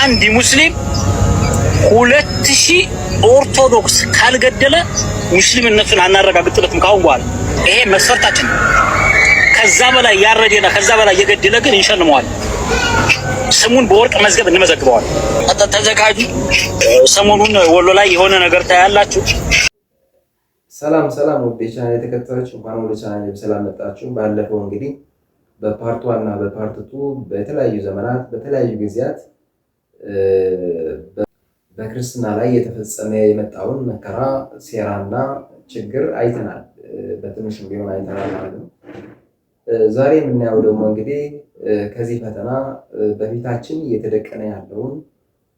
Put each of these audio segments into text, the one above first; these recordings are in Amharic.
አንድ ሙስሊም 2000 ኦርቶዶክስ ካልገደለ ሙስሊምነቱን አናረጋግጥለትም ካሁን በኋላ። ይሄ መስፈርታችን ነው። ከዛ በላይ ያረደና ከዛ በላይ የገደለ ግን እንሸልመዋል። ስሙን በወርቅ መዝገብ እንመዘግበዋል። ተዘጋጁ። ሰሞኑን ወሎ ላይ የሆነ ነገር ታያላችሁ። ሰላም ሰላም፣ ውድ የቻናል ተከታዮች፣ እንኳን ወደ ቻናል በሰላም መጣችሁ። ባለፈው እንግዲህ በ part one እና በ part two በተለያዩ ዘመናት በተለያዩ ጊዜያት በክርስትና ላይ የተፈጸመ የመጣውን መከራ፣ ሴራና ችግር አይተናል። በትንሹም ቢሆን አይተናል ማለት ነው። ዛሬ የምናየው ደግሞ እንግዲህ ከዚህ ፈተና በፊታችን እየተደቀነ ያለውን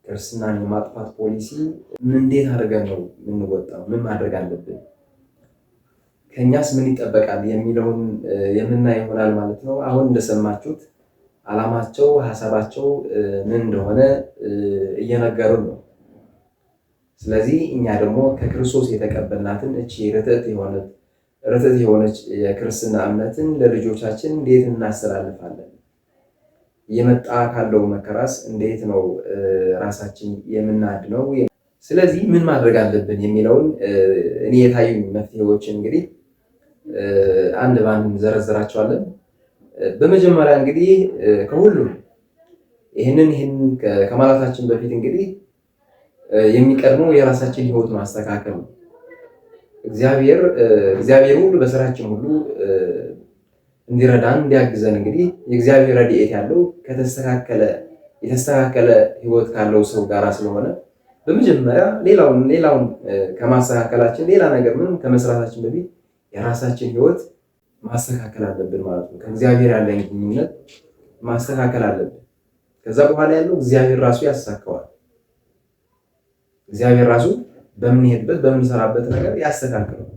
ክርስትናን የማጥፋት ፖሊሲ እንዴት አድርገን ነው የምንወጣው? ምን ማድረግ አለብን? ከእኛስ ምን ይጠበቃል? የሚለውን የምናይ ይሆናል ማለት ነው። አሁን እንደሰማችሁት ዓላማቸው፣ ሀሳባቸው ምን እንደሆነ እየነገሩን ነው። ስለዚህ እኛ ደግሞ ከክርስቶስ የተቀበልናትን እቺ ርትዕት የሆነች የክርስትና እምነትን ለልጆቻችን እንዴት እናስተላልፋለን? እየመጣ ካለው መከራስ እንዴት ነው ራሳችን የምናድነው? ስለዚህ ምን ማድረግ አለብን የሚለውን እኔ የታዩኝ መፍትሄዎችን እንግዲህ አንድ በአንድ እንዘረዝራቸዋለን። በመጀመሪያ እንግዲህ ከሁሉም ይህንን ከማለታችን በፊት እንግዲህ የሚቀድመው የራሳችን ሕይወት ማስተካከል ነው። እግዚአብሔር ሁሉ በስራችን ሁሉ እንዲረዳን እንዲያግዘን እንግዲህ የእግዚአብሔር ረድኤት ያለው ከተስተካከለ የተስተካከለ ሕይወት ካለው ሰው ጋር ስለሆነ በመጀመሪያ ሌላውን ሌላውን ከማስተካከላችን፣ ሌላ ነገር ምንም ከመስራታችን በፊት የራሳችን ሕይወት ማስተካከል አለብን ማለት ነው። ከእግዚአብሔር ያለን ግንኙነት ማስተካከል አለብን። ከዛ በኋላ ያለው እግዚአብሔር ራሱ ያሳካዋል። እግዚአብሔር ራሱ በምንሄድበት በምንሰራበት ነገር ያስተካክለዋል።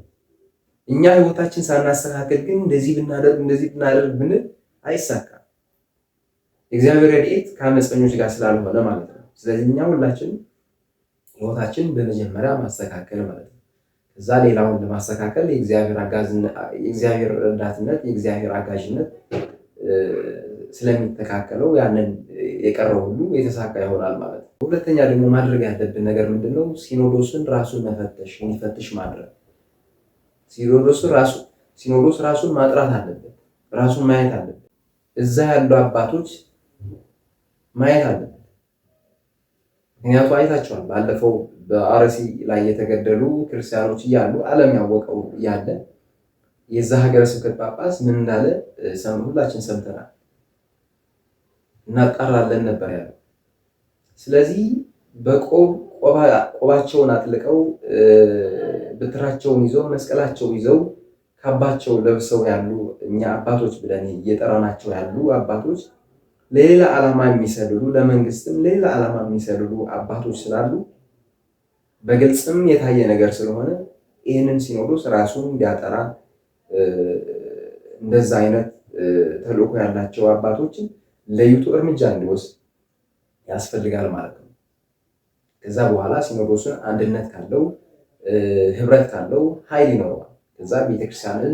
እኛ ህይወታችን ሳናስተካክል ግን እንደዚህ ብናደርግ እንደዚህ ብናደርግ ብንል አይሳካም። እግዚአብሔር ረድኤት ከአመፀኞች ጋር ስላልሆነ ማለት ነው። ስለዚህ እኛ ሁላችን ህይወታችን በመጀመሪያ ማስተካከል ማለት ነው። ከዛ ሌላውን ለማስተካከል የእግዚአብሔር ረዳትነት፣ የእግዚአብሔር አጋዥነት ስለሚተካከለው ያንን የቀረው ሁሉ የተሳካ ይሆናል ማለት ነው። ሁለተኛ ደግሞ ማድረግ ያለብን ነገር ምንድነው? ሲኖዶስን ራሱን መፈተሽ፣ እንዲፈትሽ ማድረግ። ሲኖዶስ ራሱን ማጥራት አለበት፣ ራሱን ማየት አለበት። እዛ ያሉ አባቶች ማየት አለበት። ምክንያቱ አይታቸዋል። ባለፈው በአርሲ ላይ የተገደሉ ክርስቲያኖች እያሉ፣ ዓለም ያወቀው እያለ፣ የዛ ሀገረ ስብከት ጳጳስ ምን እንዳለ ሁላችን ሰምተናል። እናጣራለን ነበር ያለው። ስለዚህ በቆብ ቆባቸውን አጥልቀው፣ ብትራቸውን ይዘው፣ መስቀላቸው ይዘው፣ ካባቸው ለብሰው ያሉ፣ እኛ አባቶች ብለን እየጠራናቸው ያሉ አባቶች ለሌላ ዓላማ የሚሰልሉ፣ ለመንግስትም ለሌላ ዓላማ የሚሰልሉ አባቶች ስላሉ፣ በግልጽም የታየ ነገር ስለሆነ ይህንን ሲኖዶስ ራሱን እንዲያጠራ፣ እንደዛ አይነት ተልእኮ ያላቸው አባቶችን ለይቶ እርምጃ እንዲወስድ ያስፈልጋል ማለት ነው። ከዛ በኋላ ሲኖዶስን አንድነት ካለው፣ ህብረት ካለው ኃይል ይኖረዋል። ከዛ ቤተክርስቲያንን፣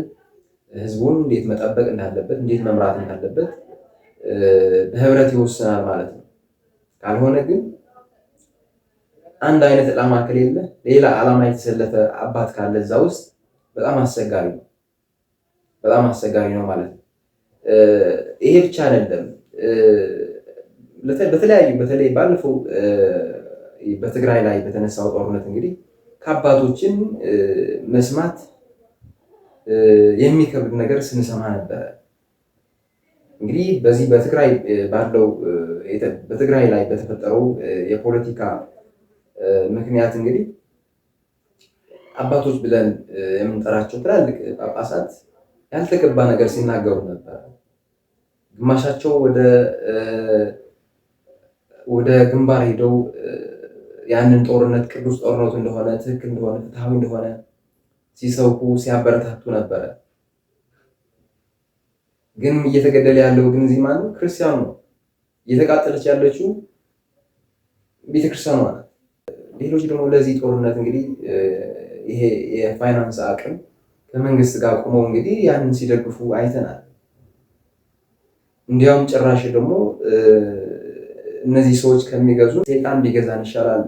ህዝቡን እንዴት መጠበቅ እንዳለበት፣ እንዴት መምራት እንዳለበት በህብረት ይወስናል ማለት ነው። ካልሆነ ግን አንድ አይነት ዓላማ ከሌለ፣ ሌላ ዓላማ የተሰለፈ አባት ካለ እዛ ውስጥ በጣም አስቸጋሪ ነው። በጣም አስቸጋሪ ነው ማለት ነው። ይሄ ብቻ አይደለም። በተለያዩ በተለይ ባለፈው በትግራይ ላይ በተነሳው ጦርነት እንግዲህ ከአባቶችን መስማት የሚከብድ ነገር ስንሰማ ነበረ። እንግዲህ በዚህ በትግራይ ባለው በትግራይ ላይ በተፈጠረው የፖለቲካ ምክንያት እንግዲህ አባቶች ብለን የምንጠራቸው ትላልቅ ጳጳሳት ያልተገባ ነገር ሲናገሩ ነበር። ግማሻቸው ወደ ግንባር ሄደው ያንን ጦርነት ቅዱስ ጦርነቱ እንደሆነ፣ ትክክል እንደሆነ፣ ፍትሐዊ እንደሆነ ሲሰብኩ፣ ሲያበረታቱ ነበረ። ግን እየተገደለ ያለው ግን እዚህ ማነው? ክርስቲያኑ ነው። እየተቃጠለች ያለችው ቤተክርስቲያኗ ናት። ሌሎች ደግሞ ለዚህ ጦርነት እንግዲህ ይሄ የፋይናንስ አቅም ከመንግስት ጋር ቆመው እንግዲህ ያንን ሲደግፉ አይተናል። እንዲያውም ጭራሽ ደግሞ እነዚህ ሰዎች ከሚገዙ ሰይጣን ቢገዛን ይሻላል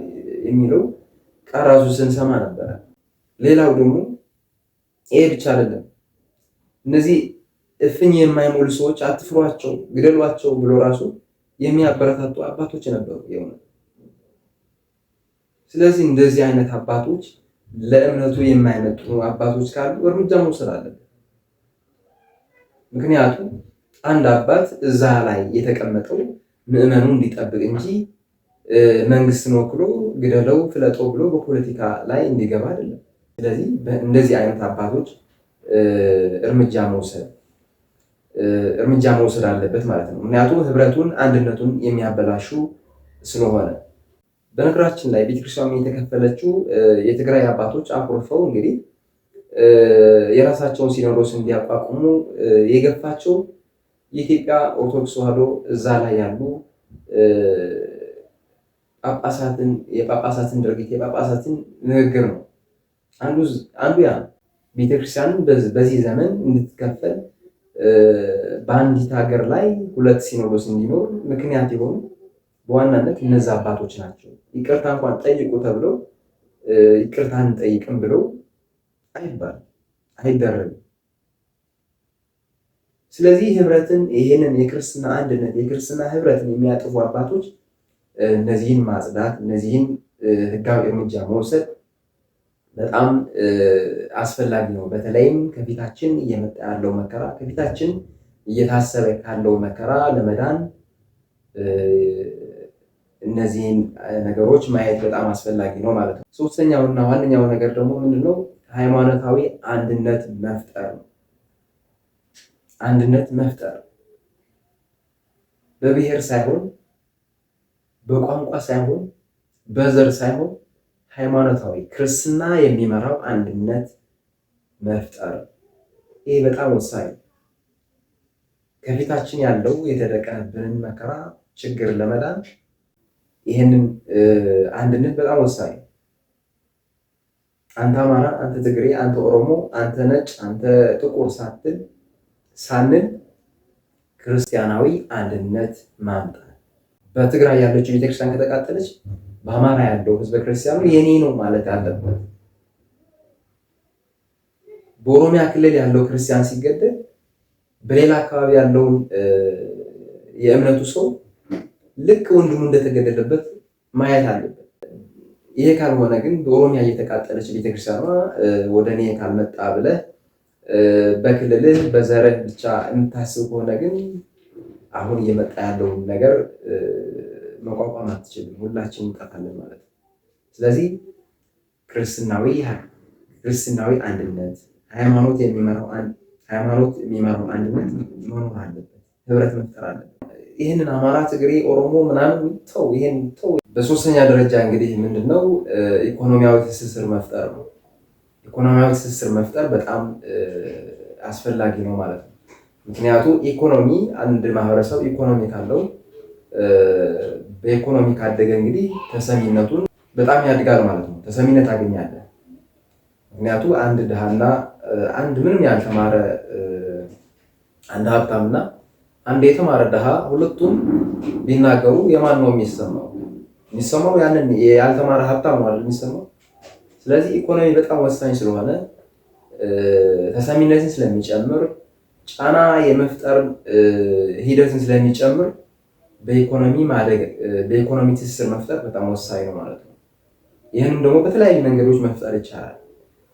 የሚለው ቃል ራሱ ስንሰማ ነበረ። ሌላው ደግሞ ይሄ ብቻ አይደለም። እነዚህ እፍኝ የማይሞሉ ሰዎች አትፍሯቸው፣ ግደሏቸው ብሎ ራሱ የሚያበረታቱ አባቶች ነበሩ። የእውነት ስለዚህ እንደዚህ አይነት አባቶች ለእምነቱ የማይመጥኑ አባቶች ካሉ እርምጃ መውሰድ አለብን። ምክንያቱም አንድ አባት እዛ ላይ የተቀመጠው ምዕመኑ እንዲጠብቅ እንጂ መንግስትን ወክሎ ግደለው ፍለጠው ብሎ በፖለቲካ ላይ እንዲገባ አይደለም። ስለዚህ እንደዚህ አይነት አባቶች እርምጃ መውሰድ አለበት ማለት ነው። ምክንያቱም ህብረቱን፣ አንድነቱን የሚያበላሹ ስለሆነ። በነገራችን ላይ ቤተክርስቲያኑ የተከፈለችው የትግራይ አባቶች አኩርፈው እንግዲህ የራሳቸውን ሲኖዶስ እንዲያቋቁሙ የገፋቸው የኢትዮጵያ ኦርቶዶክስ ተዋሕዶ እዛ ላይ ያሉ ጳጳሳትን የጳጳሳትን ድርጊት የጳጳሳትን ንግግር ነው። አንዱ ያ ነው። ቤተክርስቲያንን በዚህ ዘመን እንድትከፈል በአንዲት ሀገር ላይ ሁለት ሲኖዶስ እንዲኖር ምክንያት የሆኑ በዋናነት እነዛ አባቶች ናቸው። ይቅርታ እንኳን ጠይቁ ተብለው ይቅርታ አንጠይቅም ብለው አይባልም፣ አይደረግም። ስለዚህ ህብረትን ይሄንን የክርስትና አንድነት የክርስትና ህብረትን የሚያጥፉ አባቶች እነዚህን ማጽዳት፣ እነዚህን ህጋዊ እርምጃ መውሰድ በጣም አስፈላጊ ነው። በተለይም ከፊታችን እየመጣ ያለው መከራ ከፊታችን እየታሰበ ካለው መከራ ለመዳን እነዚህን ነገሮች ማየት በጣም አስፈላጊ ነው ማለት ነው። ሶስተኛውና ዋነኛው ነገር ደግሞ ምንድነው? ሃይማኖታዊ አንድነት መፍጠር ነው። አንድነት መፍጠር በብሔር ሳይሆን፣ በቋንቋ ሳይሆን፣ በዘር ሳይሆን ሃይማኖታዊ ክርስትና የሚመራው አንድነት መፍጠር፣ ይሄ በጣም ወሳኝ ነው። ከፊታችን ያለው የተደቀነብንን መከራ ችግር ለመዳን ይህንን አንድነት በጣም ወሳኝ ነው። አንተ አማራ፣ አንተ ትግሬ፣ አንተ ኦሮሞ፣ አንተ ነጭ፣ አንተ ጥቁር ሳትል ሳንል ክርስቲያናዊ አንድነት ማምጣት። በትግራይ ያለችው ቤተክርስቲያን ከተቃጠለች በአማራ ያለው ህዝበ ክርስቲያኑ የኔ ነው ማለት አለበት። በኦሮሚያ ክልል ያለው ክርስቲያን ሲገደል በሌላ አካባቢ ያለውን የእምነቱ ሰው ልክ ወንድሙ እንደተገደለበት ማየት አለበት። ይሄ ካልሆነ ግን በኦሮሚያ እየተቃጠለች ቤተክርስቲያኗ ወደ እኔ ካልመጣ ብለህ በክልልህ በዘርህ ብቻ የምታስብ ከሆነ ግን አሁን እየመጣ ያለውን ነገር መቋቋም አትችልም። ሁላችንም እንጠፋለን ማለት ነው። ስለዚህ ክርስትናዊ አንድነት ሃይማኖት የሚመራው አንድነት መኖር አለበት። ህብረት መፍጠር አለበት። ይህንን አማራ፣ ትግሬ፣ ኦሮሞ ምናምን ተው፣ ይሄን ተው። በሶስተኛ ደረጃ እንግዲህ ምንድነው ኢኮኖሚያዊ ትስስር መፍጠር ነው። ኢኮኖሚያዊ ትስስር መፍጠር በጣም አስፈላጊ ነው ማለት ነው። ምክንያቱ ኢኮኖሚ አንድ ማህበረሰብ ኢኮኖሚ ካለው በኢኮኖሚ ካደገ እንግዲህ ተሰሚነቱን በጣም ያድጋል ማለት ነው። ተሰሚነት አገኛለህ። ምክንያቱ አንድ ድሃና አንድ ምንም ያልተማረ አንድ ሀብታምና አንድ የተማረ ድሃ ሁለቱም ቢናገሩ የማን ነው የሚሰማው? የሚሰማው ያንን ያልተማረ ሀብታም ነው አይደል የሚሰማው። ስለዚህ ኢኮኖሚ በጣም ወሳኝ ስለሆነ ተሰሚነትን ስለሚጨምር፣ ጫና የመፍጠር ሂደትን ስለሚጨምር በኢኮኖሚ ማደግ በኢኮኖሚ ትስስር መፍጠር በጣም ወሳኝ ነው ማለት ነው። ይህንም ደግሞ በተለያዩ መንገዶች መፍጠር ይቻላል።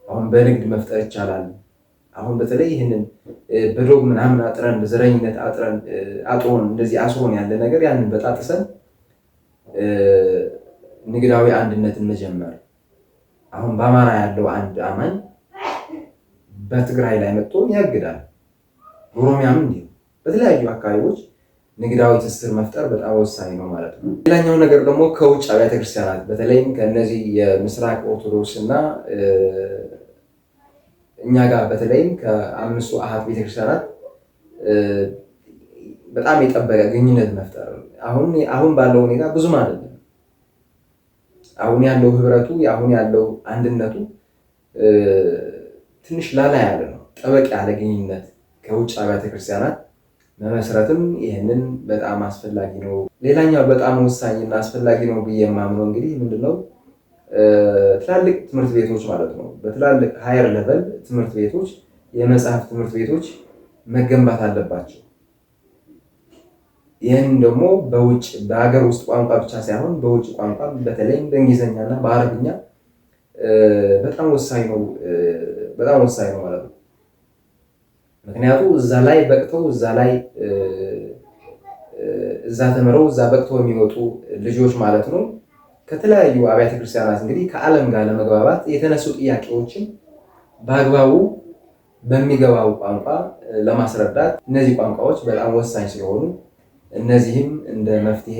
አሁን በንግድ መፍጠር ይቻላል። አሁን በተለይ ይህንን በዶግ ምናምን አጥረን በዘረኝነት አጥረን አጥሮን እንደዚህ አስሮን ያለ ነገር ያንን በጣጥሰን ንግዳዊ አንድነትን መጀመር። አሁን በአማራ ያለው አንድ አማኝ በትግራይ ላይ መጥቶ ያግዳል። ኦሮሚያም እንዲሁ በተለያዩ አካባቢዎች ንግዳዊ ትስስር መፍጠር በጣም ወሳኝ ነው ማለት ነው። ሌላኛው ነገር ደግሞ ከውጭ አብያተ ክርስቲያናት በተለይም ከእነዚህ የምስራቅ ኦርቶዶክስ እና እኛ ጋር በተለይም ከአምስቱ አሃት ቤተክርስቲያናት በጣም የጠበቀ ግንኙነት መፍጠር። አሁን ባለው ሁኔታ ብዙም አይደለም። አሁን ያለው ህብረቱ አሁን ያለው አንድነቱ ትንሽ ላላ ያለ ነው። ጠበቅ ያለ ግንኙነት ከውጭ አብያተ ክርስቲያናት መመስረትም ይህንን በጣም አስፈላጊ ነው። ሌላኛው በጣም ወሳኝና አስፈላጊ ነው ብዬ የማምነው እንግዲህ ምንድነው፣ ትላልቅ ትምህርት ቤቶች ማለት ነው። በትላልቅ higher level ትምህርት ቤቶች፣ የመጽሐፍ ትምህርት ቤቶች መገንባት አለባቸው። ይህን ደግሞ በውጭ በሀገር ውስጥ ቋንቋ ብቻ ሳይሆን በውጭ ቋንቋ፣ በተለይም በእንግሊዝኛ እና በአረብኛ በጣም ወሳኝ ነው ማለት ነው። ምክንያቱ እዛ ላይ በቅተው፣ እዛ ላይ እዛ ተምረው፣ እዛ በቅተው የሚወጡ ልጆች ማለት ነው ከተለያዩ አብያተ ክርስቲያናት እንግዲህ ከዓለም ጋር ለመግባባት የተነሱ ጥያቄዎችን በአግባቡ በሚገባው ቋንቋ ለማስረዳት እነዚህ ቋንቋዎች በጣም ወሳኝ ስለሆኑ እነዚህም እንደ መፍትሄ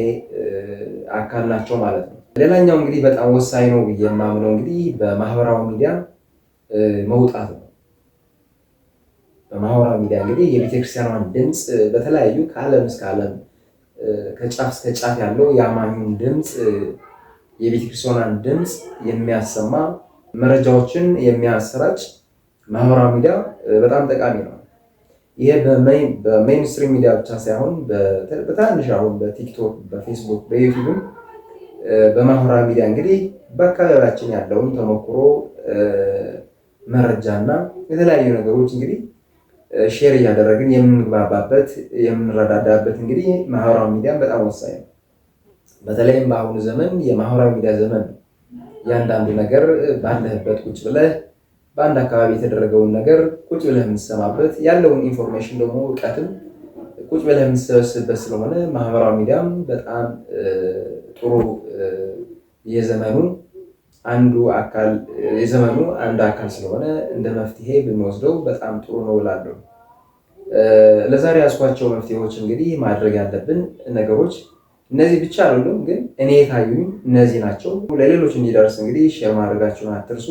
አካል ናቸው ማለት ነው። ሌላኛው እንግዲህ በጣም ወሳኝ ነው ብዬ የማምነው እንግዲህ በማህበራዊ ሚዲያ መውጣት ነው። በማህበራዊ ሚዲያ እንግዲህ የቤተክርስቲያኗን ድምፅ በተለያዩ ከዓለም እስከ ዓለም፣ ከጫፍ እስከ ጫፍ ያለው የአማኙን ድምፅ፣ የቤተክርስቲያኗን ድምፅ የሚያሰማ፣ መረጃዎችን የሚያሰራጭ ማህበራዊ ሚዲያ በጣም ጠቃሚ ነው። ይሄ በ mainstream media ብቻ ሳይሆን በትናንሽ አሁን በቲክቶክ፣ በፌስቡክ፣ በዩቲዩብም በማህበራዊ ሚዲያ እንግዲህ በአካባቢያችን ያለውን ተሞክሮ፣ መረጃና የተለያዩ ነገሮች እንግዲህ share እያደረግን የምንግባባበት፣ የምንረዳዳበት እንግዲህ ማህበራዊ ሚዲያ በጣም ወሳኝ ነው። በተለይም በአሁኑ ዘመን የማህበራዊ ሚዲያ ዘመን ነው። እያንዳንዱ ነገር ባለህበት ቁጭ ብለህ በአንድ አካባቢ የተደረገውን ነገር ቁጭ ብለህ የምትሰማበት፣ ያለውን information ደግሞ እውቀትም ቁጭ ብለህ የምትሰበስብበት ስለሆነ ማህበራዊ ሚዲያም በጣም ጥሩ የዘመኑ አንድ አካል ስለሆነ እንደ መፍትሄ ብንወስደው በጣም ጥሩ ነው እላለሁ። ለዛሬ ያዝኳቸው መፍትሄዎች እንግዲህ ማድረግ ያለብን ነገሮች እነዚህ ብቻ አይደሉም፣ ግን እኔ የታዩኝ እነዚህ ናቸው። ለሌሎች እንዲደርስ እንግዲህ share ማድረጋችሁን አትርሱ።